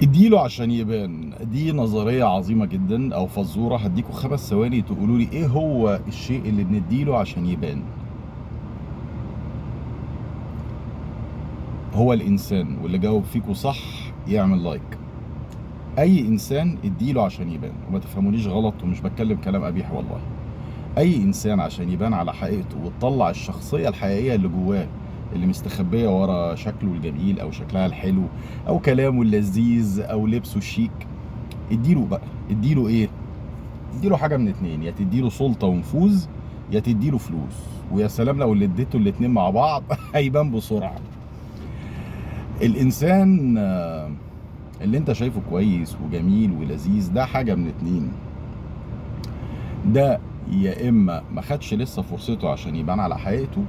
اديله عشان يبان، دي نظرية عظيمة جدا او فزورة. هديكوا 5 ثواني تقولوا لي ايه هو الشيء اللي بنديله عشان يبان. هو الانسان، واللي جاوب فيكوا صح يعمل like. اي انسان اديله عشان يبان، وما تفهمونيش غلط ومش بتكلم كلام قبيح والله. اي انسان عشان يبان على حقيقته وتطلع الشخصية الحقيقية اللي جواه، اللي مستخبية ورا شكله الجميل او شكلها الحلو او كلامه اللذيذ او لبسه الشيك، اديله بقى. اديله ايه؟ اديله حاجة من اتنين، يا تديله سلطة ونفوذ، يا تديله فلوس. ويا سلام لو اللي اديته الاتنين مع بعض هيبان بسرعة. الانسان اللي انت شايفه كويس وجميل ولذيذ ده حاجة من اتنين، ده يا اما ما خدش لسه فرصته عشان يبان على حقيقته،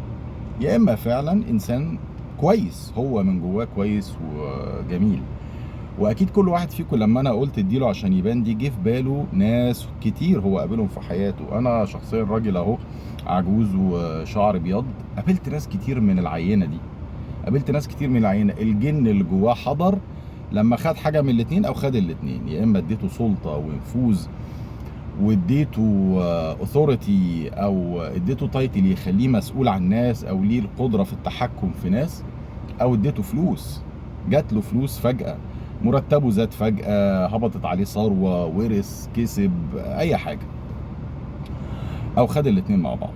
يا اما فعلا انسان كويس هو من جواه كويس وجميل. واكيد كل واحد فيكم لما انا قلت اديله عشان يبان دي جه في باله ناس كتير هو قابلهم في حياته. انا شخصيا راجل اهو عجوز وشعر ابيض، قابلت ناس كتير من العينة دي، قابلت ناس كتير من العينة. الجن اللي جواه حضر لما خد حاجة من الاتنين او خد الاتنين، يا اما اديته سلطة ونفوذ واديته authority او اديته title يخليه مسؤول عن ناس او ليه القدرة في التحكم في ناس، او اديته فلوس، جات له فلوس فجاة، مرتبه زاد فجاة، هبطت عليه ثروة، ورث، كسب، اي حاجة، او خد الاتنين مع بعض.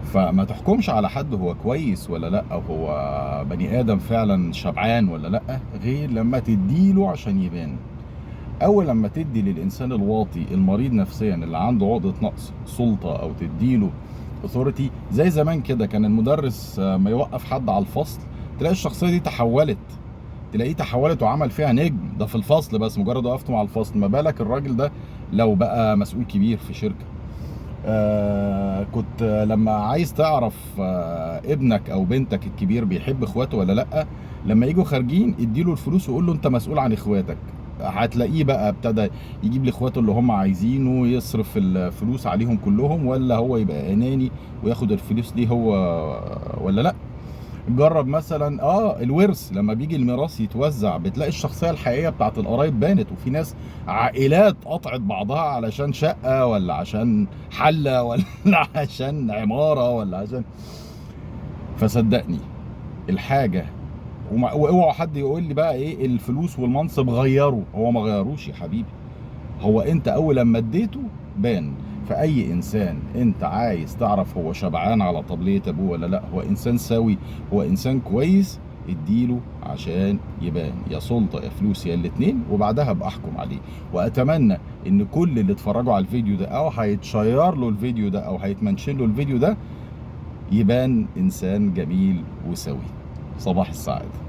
فما تحكمش على حد هو كويس ولا لا، او هو بني ادم فعلا شبعان ولا لا، غير لما تديله عشان يبان. اول لما تدي للانسان الواطي المريض نفسيا اللي عنده عقده نقص سلطة، او تديله authority، زي زمان كده كان المدرس ما يوقف حد على الفصل تلاقي الشخصية دي تحولت، تلاقيه تحولت وعمل فيها نجم ده في الفصل، بس مجرد وقفته مع الفصل. ما بالك الراجل ده لو بقى مسؤول كبير في شركة. كنت لما عايز تعرف ابنك او بنتك الكبير بيحب اخواته ولا لا، لما يجوا خارجين اديله الفلوس وقول له انت مسؤول عن اخواتك. هتلاقيه بقى ابتدى يجيب لاخواته اللي هم عايزينه، يصرف الفلوس عليهم كلهم، ولا هو يبقى اناني وياخد الفلوس ليه هو ولا لا. جرب مثلا الورث، لما بيجي الميراث يتوزع بتلاقي الشخصية الحقيقية بتاعت القرايب بانت، وفي ناس عائلات قطعت بعضها علشان شقه ولا عشان حله ولا عشان عمارة ولا عشان. فصدقني الحاجة، واوعى حد يقول لي بقى ايه الفلوس والمنصب غيروا، هو ما غيروش يا حبيبي، هو انت اول لما اديته بان. فاي انسان انت عايز تعرف هو شبعان على طبلية ابوه ولا لا، هو انسان سوي، هو انسان كويس، اديله عشان يبان، يا سلطة يا فلوس يا الاتنين، وبعدها ابقى احكم عليه. واتمنى ان كل اللي اتفرجوا على الفيديو ده او هيتشير له الفيديو ده او هيتمنشن له الفيديو ده يبان انسان جميل وسوي. صباح السعادة.